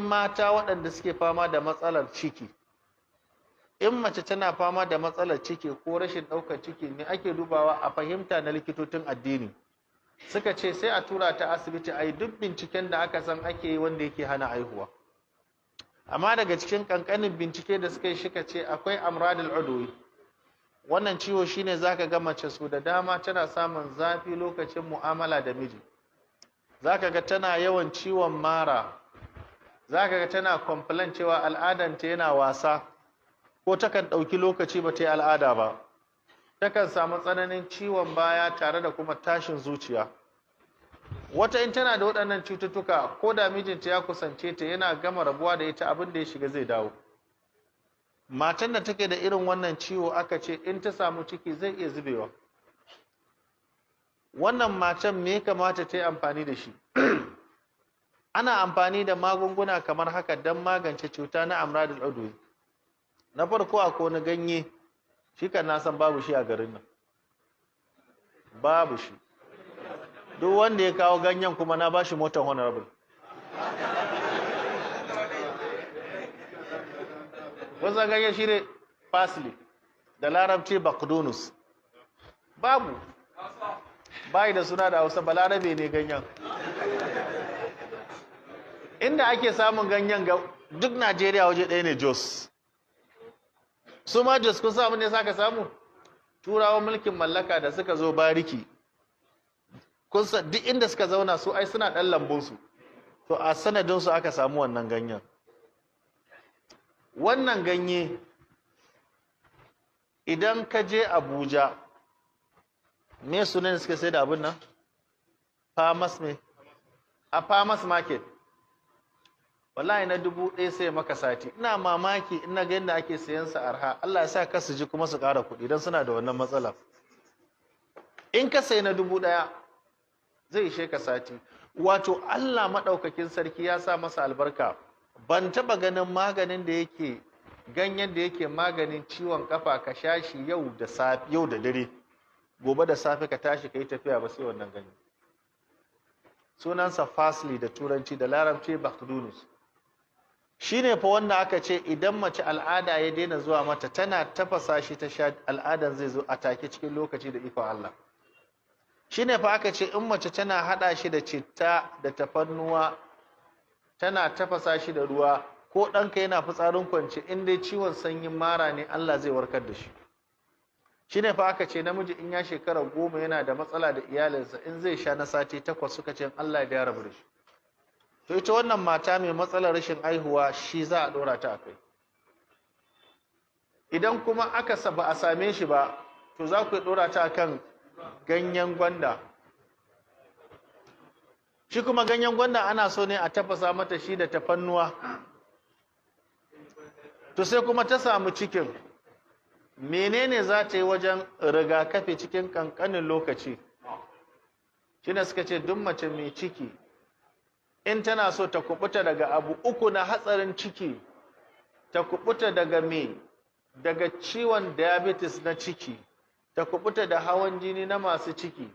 Sai mata waɗanda suke fama da matsalar ciki. In mace tana fama da matsalar ciki ko rashin ɗaukar ciki, me ake dubawa a fahimta na likitocin addini? Suka ce sai a tura ta asibiti a yi duk binciken da aka san ake yi wanda yake hana haihuwa. Amma daga cikin kankanin bincike da suka yi, shika ce akwai amradul udwi. Wannan ciwo shine zaka ga mace su da dama tana samun zafi lokacin mu'amala da miji, zaka ga tana yawan ciwon mara, zaka ga tana complain cewa al'adanta yana wasa, ko takan ɗauki lokaci ba ta yi al'ada ba, takan samu tsananin ciwon baya tare da kuma tashin zuciya. Wata in tana da waɗannan cututtuka, ko da mijinta ya kusance ta, yana gama rabuwa da ita abin da ya shiga zai dawo. Matan da take da irin wannan ciwo, aka ce in ta samu ciki zai iya zubewa. Wannan matan me ya kamata ta yi amfani da shi? Ana amfani da magunguna kamar haka don magance cuta na amradul udwi. Na farko, akwai wani ganye, shi kan na san babu shi a garin nan, babu shi. Duk wanda ya kawo ganyen kuma na bashi motar honorable. Wasan ganye shi ne parsley, da Larabci bakdunus. Babu, bayi da suna da Hausa, Balarabe ne ganyen. Inda ake samun ganyen ga duk Najeriya waje ɗaya ne, Jos. Su ma Jos kun samu ne saka samu Turawan mulkin mallaka da suka zo bariki. Kun san duk inda suka zauna su ai suna ɗan lambunsu, to a sanadinsu aka samu wannan ganyen. Wannan ganye, idan ka je Abuja, me sunan suka sai da abin nan? Farmers me a Farmers Market, wallahi na 1000 sai maka sati. Ina mamaki ina ga yadda ake sayan sa arha. Allah ya sa ka su ji kuma su ƙara kuɗi don suna da wannan matsala. In ka sayi na 1000 zai ishe ka sati. Wato Allah maɗaukakin sarki ya sa masa albarka. Ban taɓa ganin maganin da yake, ganyen da yake maganin ciwon kafa, ka sha shi yau da safe, yau da dare, gobe da safe ka tashi ka yi tafiya ba, sai wannan ganye. Sunansa parsley da Turanci, da Larabci bakdunus. Shine fa wanda aka ce idan mace al'ada ya daina zuwa mata, tana tafasa shi ta sha, al'adan zai zo a take cikin lokaci da ikon Allah. Shine fa aka ce in mace tana hada shi da citta da tafarnuwa, tana tafasa shi da ruwa, ko ɗanka yana fitsarin kwance, in dai ciwon sanyin mara ne, Allah zai warkar da shi. Shine fa aka ce namiji in ya shekara 10 yana da matsala da iyalinsa, in zai sha na sati 8, suka ce Allah ya rabu da shi. To ita wannan mata mai matsalar rashin aihuwa, shi za a ɗora ta a kai. Idan kuma aka ba a same shi ba, to za ku ɗora ta kan ganyen gwanda. Shi kuma ganyen gwanda ana so ne a tafasa mata shi da tafannuwa. To sai kuma ta samu cikin, menene za ta yi wajen rigakafi cikin kankanin lokaci? Shine suka ce duk mace mai ciki in tana so ta kubuta daga abu uku na hatsarin ciki, ta kubuta daga me? Daga ciwon diabetes na ciki, ta kubuta da hawan jini na masu ciki,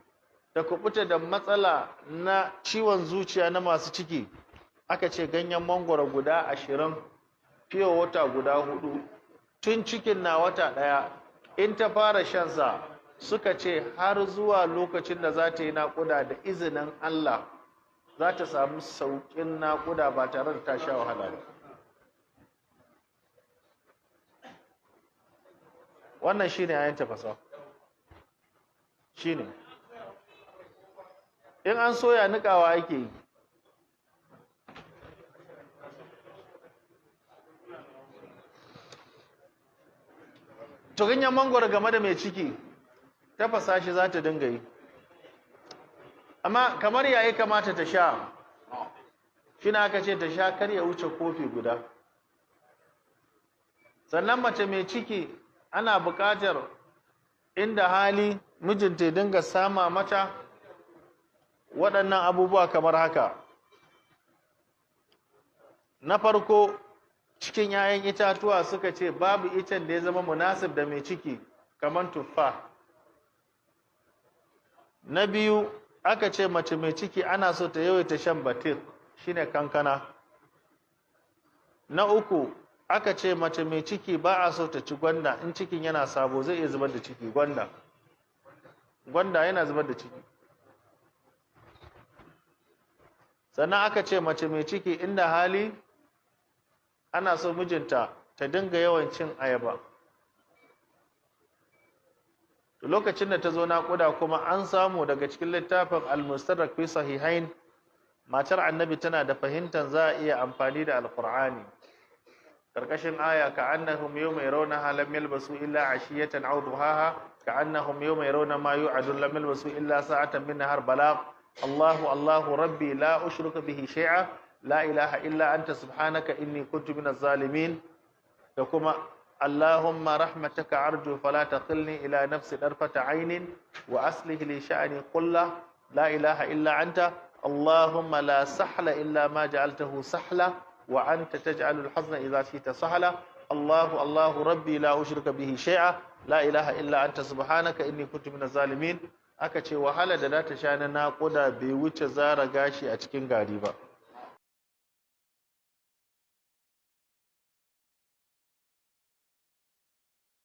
ta kubuta da matsala na ciwon zuciya na masu ciki, aka ce ganyen mangwaro guda 20, fiye wata guda 4, tun cikin na wata 1 in ta fara shansa, suka ce har zuwa lokacin da za ta yi naƙuda, da izinin Allah za ta samu sauƙin naƙuda ba tare da ta sha wahala ba. Wannan shine ayan tafasa. Shine in an soya nikawa ake yi. To ganyen mangwaro game da mai ciki, tafasa shi za ta dinga yi. Amma kamar yayi kamata ta sha? Shi na aka ce ta sha kar ya wuce kofi guda. Sannan mace mai ciki ana buƙatar inda hali mijinta ya dinga sama mata waɗannan abubuwa kamar haka. Na farko, cikin 'ya'yan itatuwa suka ce babu icen da ya zama munasib da mai ciki kamar tuffa. Na biyu, aka ce mace mai ciki ana so ta yawaita shan batik, shine kankana. Na uku, aka ce mace mai ciki ba a so ta ci gwanda in cikin yana sabo, zai iya zubar da ciki. Gwanda, gwanda yana zubar da ciki. Sannan aka ce mace mai ciki inda hali ana so mijinta ta dinga yawan cin ayaba. Lokacin da ta zo naƙuda kuma an samu daga cikin littafin al-mustadrak fi sahihain, matar annabi tana da fahimtar za a iya amfani da alqur'ani karkashin aya ka annahum yawma yarawnaha lam yalbasu illa ashiyatan aw duhaha, ka annahum yawma yarawna ma yu'adun lam yalbasu illa sa'atan min nahar balagh. Allahu Allahu rabbi la ushriku bihi shay'a, la ilaha illa anta subhanaka inni kuntu minaz zalimin. Da kuma Allahumma rahmataka arju fala taqilni ila nafsi darfata aynin wa aslih li sha'ni kullah, la ilaha illa anta. Allahumma la sahla illa ma ja'altahu sahla wa anta taj'alul hazna idha shi'ta sahla. Allahu Allahu rabbi la ushrika bihi shay'a, la ilaha illa anta subhanaka inni kuntu minaz zalimin. Aka ce wahala da za ta sha na naƙuda bai wuce zara gashi a cikin gari ba.